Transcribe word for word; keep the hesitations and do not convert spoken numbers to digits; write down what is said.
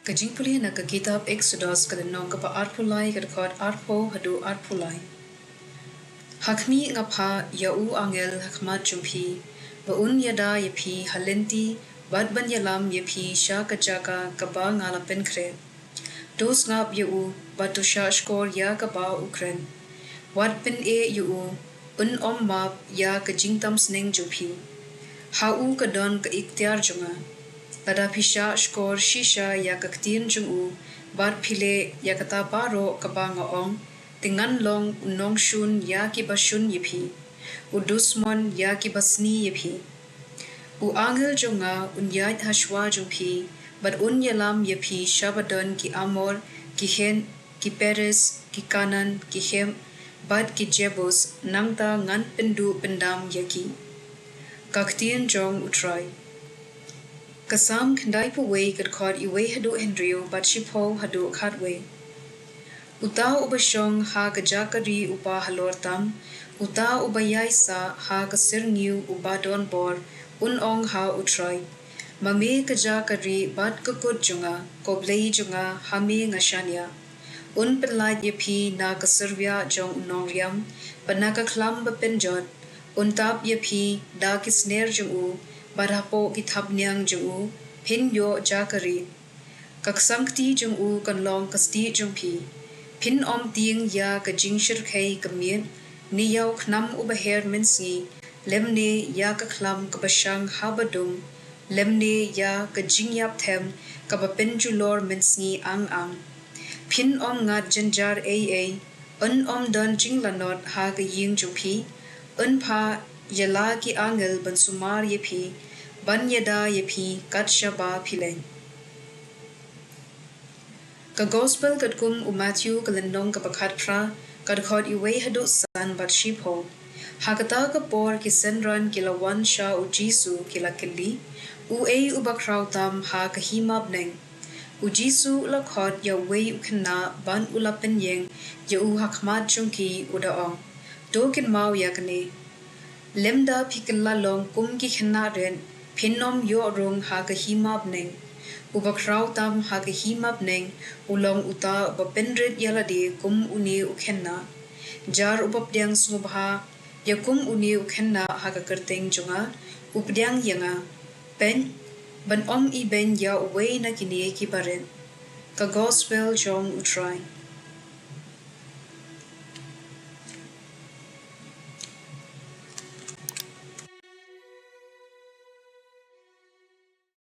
Ka jingpule na ka kitab Eksodos, ka lynnong kaba arphew lai, ka dkhot arphew haduh arphew lai. Ha khmih, nga phah ïa u angel ha khmat jong phi, ba un ïada ïa phi ha lynti, bad ban ïalam ïa phi sha ka jaka kaba nga la pynkhreh. To sngap ïa u, bad to shahshkor ïa kaba u kren. Wat pyneh ïa u, un ym map ïa ka jingtam sneng jong phi. Ha u ka don ka iktiar jong nga. Lada phi shahshkor shisha ïa ka ktien jong u, bad phi leh ïa kata baroh kaba nga ong, te ngan long u nongshun ïa kiba shun ïa phi, u dusmon ïa kiba sni ïa phi. U angel jong nga un ïaid ha shuwa jong phi, bad un ïalam ïa phi sha ba don ki Amor, ki Hit, ki Periz, ki Kanaan, ki Hiv, bad ki Jebus, nangta ngan pynduh pyndam ïa ki. Ka ktien jong U Trai. Ka Salm khyndaiphew wei, ka dkhot iwei haduh hynriew, bad shiphew haduh khatwei. Uta uba shong ha ka jaka ri uba halor tam, uta uba ïaisah ha ka syrngiew uba don bor, un ong ha U Trai: Ma me ka jaka ri bad ka kut jong nga, ko Blei jong nga, ha me nga shaniah. Un pynlait ïa phi na ka syrwiah jong u nongriam, bad na ka khlam ba pynjot. Un tap ïa phi da ki sner jong u, bad hapoh ki thapniang jong u phin ïoh jaka ri. Ka ksangkti jong u kan long ka stieh jong phi. Phin ym tieng ïa ka jingshyrkhei ka miet, ne ïa u khnam uba her mynsngi, lymne ïa ka khlam kaba shang haba dum, lymne ïa ka jingïap them kaba pynjulor mynsngi ang ang. Phin ym ngat jynjar ei ei, un ym don jinglanot ha ka ïing jong phi. Un phah ïa la ki angel ban sumar ïa phi, ban ïada ïa phi kat shaba phi leit. Ka Gospel katkum u Mathaios, ka lynnong kaba khatphra, ka dkhot iwei haduh san bad shiphew. Ha kata ka por ki synran ki la wan sha U Jisu, ki la kylli: Uei uba khraw tam ha ka hima bneng? U Jisu u la khot ïa uwei u khynnah bad u la pynïeng ïa u ha khmat jong ki, u da ong: To kynmaw ïa kane: Lymda phi kylla long kum ki khynnah rit, phin ym ïoh rung ha ka hima bneng. Uba khraw tam ha ka hima bneng u long uta uba pynrit ïa lade kum une u khynnah. Jar uba pdiang sngewbha ïa kum une u khynnah ha ka kyrteng jong nga, u pdiang ïa nga. Peit, ban ym ibeiñ ïa uwei na kine kiba rit. Ka Gospel jong U Trai.